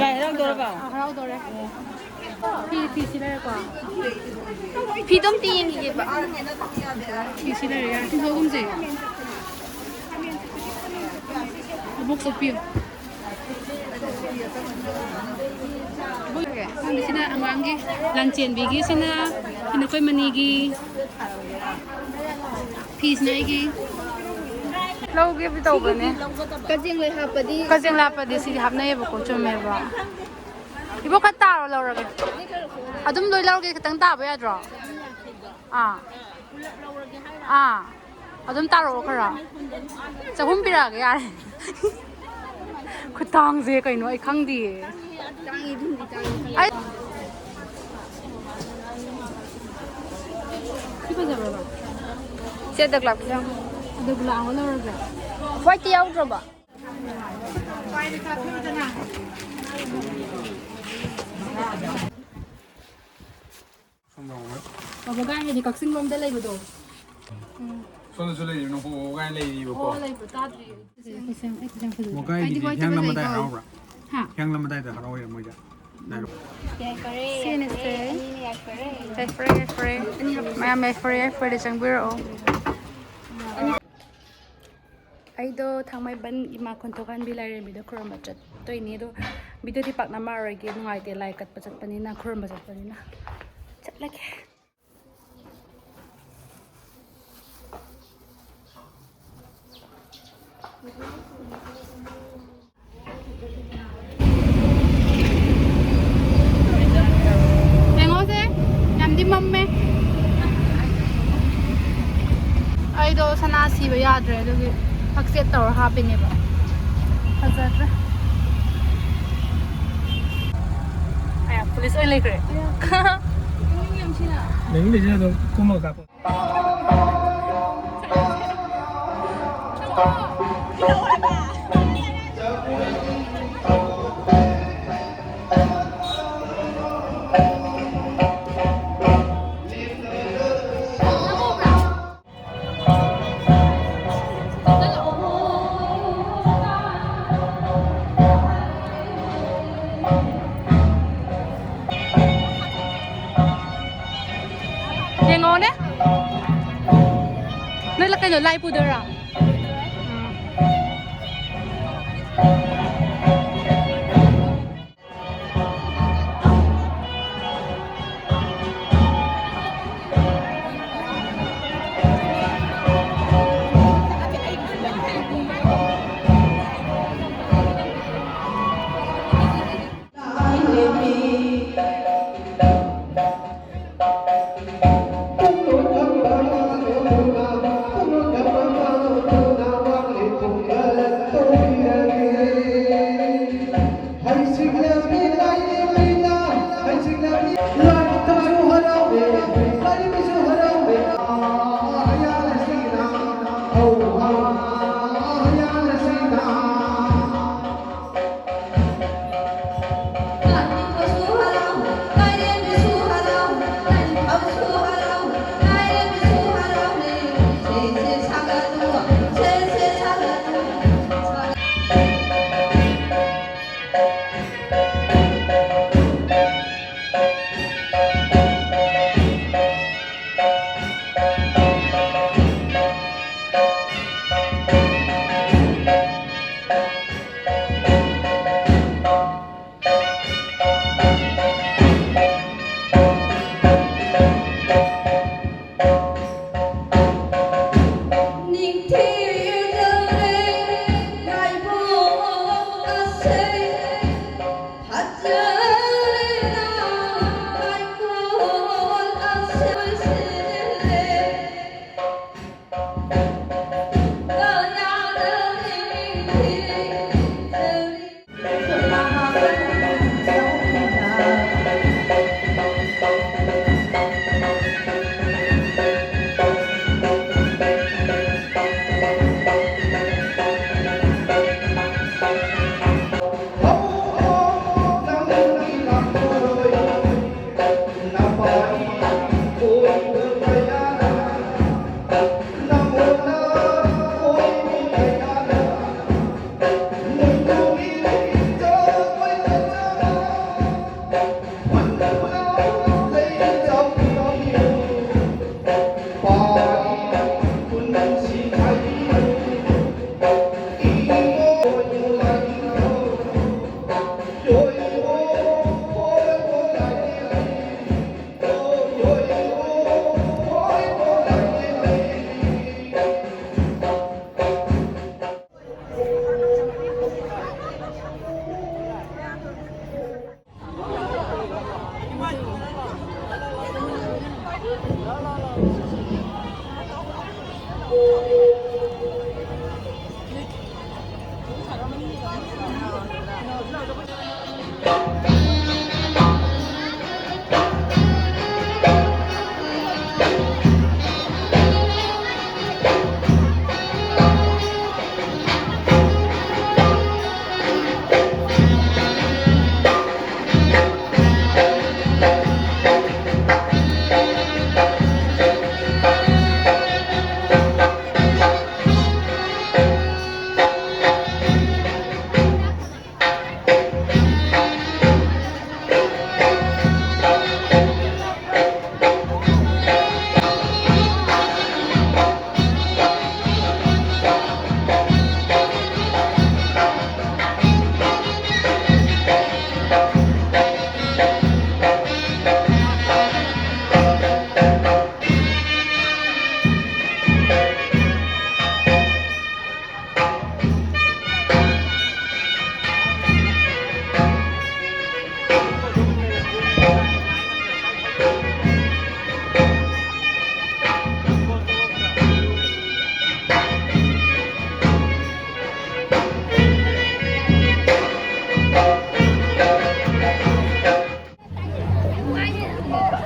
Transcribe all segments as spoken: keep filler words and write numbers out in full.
ꯂꯥꯏ ꯍꯔꯥꯎꯗꯧꯔꯕ? ꯑꯥ, ꯍꯔꯥꯎꯗꯧꯔꯦ꯫ ꯐꯤ, ꯐꯤ ꯁꯤ ꯂꯩꯔꯦꯀꯣ? ꯐꯤꯗꯣ ꯑꯝꯇ ꯌꯦꯡꯈꯤꯒꯦꯕ꯫ ꯐꯤ ꯁꯤ ꯂꯩꯔꯦ, ꯌꯥꯔꯦ꯫ ꯆꯤꯡꯊꯣꯛꯑꯒꯨꯝꯁꯦ꯫ ꯏꯕꯣꯛ ꯆꯠꯄꯤꯌꯨ꯫ ꯁꯤꯅ ꯑꯉꯥꯡꯒꯤ, ꯂꯥꯟꯆꯦꯟꯕꯤꯒꯤ, ꯁꯤꯅ, ꯁꯤꯅ ꯑꯩꯈꯣꯏ ꯃꯅꯤꯒꯤ꯫ ꯐꯤꯁꯤꯅ ꯑꯩꯒꯤ꯫ ꯂꯧꯒꯦꯕꯨ ꯇꯧꯕꯅꯦ꯫ ꯀꯖꯦꯡ ꯂꯩ ꯍꯥꯞꯄꯗꯤ꯫ ꯀꯖꯦꯡ ꯂꯥꯞꯄꯗꯤ ꯁꯤꯗꯤ ꯍꯥꯞꯅꯩꯌꯦꯕꯀꯣ, ꯆꯨꯝꯃꯦꯕ꯫ ꯏꯕꯣꯛ ꯈꯔ ꯇꯥꯔꯣ, ꯂꯧꯔꯒꯦ꯫ ꯑꯗꯨꯝ ꯂꯣꯏ ꯂꯧꯔꯒꯦ, ꯈꯤꯇꯪ ꯇꯥꯕ ꯌꯥꯗ꯭ꯔꯣ? ꯑꯥ꯫ ꯑꯥ꯫ ꯑꯗꯨꯝ ꯇꯥꯔꯛꯑꯣ ꯈꯔ꯫ ꯆꯍꯨꯝ ꯄꯤꯔꯛꯑꯒꯦ ꯌꯥꯔꯦ꯫ ꯈꯨꯇꯥꯡꯁꯦ ꯀꯩꯅꯣ ꯑꯩ ꯈꯪꯗꯤꯌꯦ꯫ ꯑꯩ ꯁꯤ ꯐꯖꯕ꯭ꯔꯕ? ꯁꯤ ꯑꯗ ꯂꯥꯛꯄꯁꯦ ꯌꯥꯝ ꯑꯗꯨ ꯕ꯭ꯂꯥꯛ ꯑꯃ ꯂꯧꯔꯒꯦ꯫ ꯋꯥꯏꯠꯇꯤ ꯌꯥꯎꯗ꯭ꯔꯕ? ꯁꯣꯝ ꯂꯥꯎꯅꯦ꯫ ꯕꯕꯥꯒꯥꯏ ꯍꯥꯏꯗꯤ ꯀꯛꯆꯤꯡ ꯂꯣꯝꯗ ꯂꯩꯕꯗꯣ꯫ ꯎꯝ꯫ ꯁꯣꯝꯗꯁꯨ ꯂꯩꯔꯤꯕ ꯅꯀꯣ ꯕꯕꯥꯒꯥꯏ ꯂꯩꯔꯤꯕꯀꯣ꯫ ꯑꯣ, ꯂꯩꯕ ꯇꯥꯗ꯭ꯔꯤ꯫ ꯃꯣꯒꯥꯏꯒꯤꯗꯤ ꯍꯤꯌꯥꯡꯂꯝ ꯑꯗꯥꯏ ꯍꯔꯥꯎꯕ꯭ꯔꯥ? ꯍꯥ? ꯍꯤꯌꯥꯡꯂꯝ ꯑꯗꯥꯏꯗ ꯍꯔꯥꯎꯋꯦ ꯃꯣꯏꯗ꯫ ꯌꯥꯏꯐꯔꯦ, ꯁꯤꯅꯁꯦ꯫ ꯌꯥꯏꯐꯔꯦ, ꯑꯅꯤꯅ ꯌꯥꯏꯐꯔꯦ꯫ ꯌꯥꯏꯐꯔꯦ, ꯌꯥꯏꯐꯔꯦ꯫ ꯃꯌꯥꯝ ꯌꯥꯏꯐꯔꯦ, ꯌꯥꯏꯐꯔꯦ, ꯆꯪꯕꯤꯔꯛꯑꯣ꯫ ꯑꯩꯗꯣ ꯊꯥꯡꯃꯩꯕꯟ ꯏꯃꯥ ꯈꯣꯟꯊꯣꯛꯍꯟꯕꯤ ꯂꯥꯏꯔꯦꯝꯕꯤꯗ ꯈꯨꯔꯨꯝꯕ ꯆꯠꯇꯣꯏꯅꯦ꯫ ꯑꯗꯣ ꯚꯤꯗꯤꯑꯣꯗꯤ ꯄꯥꯛ ꯅꯝꯃꯛꯑꯔꯣꯏꯒꯦ, ꯅꯨꯡꯉꯥꯏꯇꯦ, ꯂꯥꯏ ꯀꯠꯄ ꯆꯠꯄꯅꯤꯅ, ꯈꯨꯔꯨꯝꯕ ꯆꯠꯄꯅꯤꯅ꯫ ꯆꯠꯂꯒꯦ꯫ ꯌꯦꯡꯉꯣꯁꯦ, ꯌꯥꯝꯗꯤ ꯃꯝꯃꯦ꯫ ꯑꯩꯗꯣ ꯁꯅꯥ ꯁꯤꯕ ꯌꯥꯗ꯭ꯔꯦ, ꯑꯗꯨꯒꯤ ꯐꯛꯆꯦꯠ ꯇꯧꯔ ꯍꯥꯞꯄꯤꯅꯦꯕ꯫ ꯐꯖꯗ꯭ꯔꯦ꯫ ꯑꯌꯥ, ꯄꯨꯂꯤꯁ ꯑꯣꯏ ꯂꯩꯈ꯭ꯔꯦ꯫ ꯂꯩꯅꯤꯡꯗꯦ, ꯑꯗꯨꯝ ꯀꯨꯝꯃꯒ ꯀꯥꯞꯄꯣ꯫ ꯀꯩꯅꯣ, ꯂꯥꯏ ꯄꯨꯗꯣꯏꯔꯣ?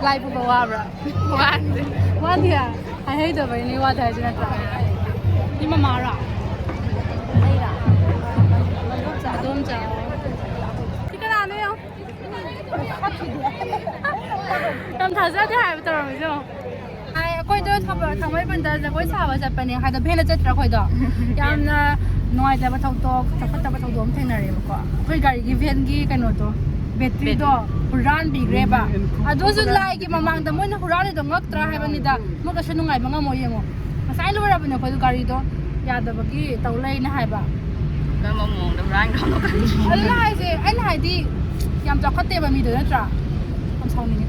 ꯍꯥꯏꯕꯕꯨ ꯋꯥꯕ꯭ꯔꯥ? ꯋꯥꯗꯦ꯫ ꯋꯥꯗꯦ? ꯍꯥꯏꯍꯩꯗꯕꯩꯅꯦ ꯋꯥꯗꯦ ꯍꯥꯏꯁꯦ ꯅꯠꯇ꯭ꯔꯥ? ꯅꯣꯏ ꯃꯃꯥꯔꯣ? ꯑꯗꯣꯝꯆꯥ꯫ ꯁꯤ ꯀꯅꯥꯅꯣ ꯌꯦꯡꯉꯣ꯫ ꯌꯥꯝ ꯊꯥꯖꯗꯦ ꯍꯥꯏꯕ ꯇꯧꯔꯝꯃꯤꯁꯦ ꯌꯦꯡꯉꯣ꯫ ꯍꯥꯏ, ꯑꯩꯈꯣꯏꯗꯣ ꯊꯥꯡꯃꯩꯕꯟꯗ ꯖꯒꯣꯏ ꯁꯥꯕ ꯆꯠꯄꯅꯦ ꯍꯥꯏꯗ ꯚꯦꯟꯗ ꯆꯠꯇ꯭ꯔꯥ ꯑꯩꯈꯣꯏꯗꯣ? ꯌꯥꯝꯅ ꯅꯨꯡꯉꯥꯏꯇꯕ ꯊꯧꯗꯣꯛ, ꯆꯥꯎꯈꯠꯇꯕ ꯊꯧꯗꯣꯛ ꯑꯃ ꯊꯦꯡꯅꯔꯦꯕꯀꯣ꯫ ꯑꯩꯈꯣꯏ ꯒꯥꯔꯤꯒꯤ ꯚꯦꯟꯒꯤ ꯀꯩꯅꯣꯗꯣ, ꯕꯦꯇ꯭ꯔꯤꯗꯣ ꯍꯨꯔꯥꯟꯕꯤꯈ꯭ꯔꯦꯕ꯫ ꯑꯗꯨꯁꯨ ꯂꯥꯏꯒꯤ ꯃꯃꯥꯡꯗ ꯃꯣꯏꯅ ꯍꯨꯔꯥꯜꯂꯤꯗꯣ ꯉꯛꯇ꯭ꯔꯥ ꯍꯥꯏꯕꯅꯤꯗ꯫ ꯃꯣꯏ ꯀꯩꯁꯨ ꯅꯨꯡꯉꯥꯏꯕ ꯉꯝꯃꯣꯏ ꯌꯦꯡꯉꯣ꯫ ꯉꯁꯥꯏ ꯂꯣꯏꯔꯕꯅꯦ ꯑꯩꯈꯣꯏꯗꯣ ꯒꯥꯔꯤꯗꯣ ꯌꯥꯗꯕꯒꯤ ꯇꯧ ꯂꯩꯅ ꯍꯥꯏꯕ꯫ ꯀꯔꯝꯕ ꯃꯑꯣꯡꯗ ꯍꯨꯔꯥꯟꯈ꯭ꯔꯕꯅꯣ ꯈꯪꯗꯦ꯫ ꯑꯗꯨꯅ ꯍꯥꯏꯁꯦ, ꯑꯩꯅ ꯍꯥꯏꯗꯤ ꯌꯥꯝ ꯆꯥꯎꯈꯠꯇꯦꯕ ꯃꯤꯗꯣ ꯅꯠꯇ꯭ꯔꯥ? ꯌꯥꯝ ꯁꯥꯎꯅꯤꯡꯉꯦ꯫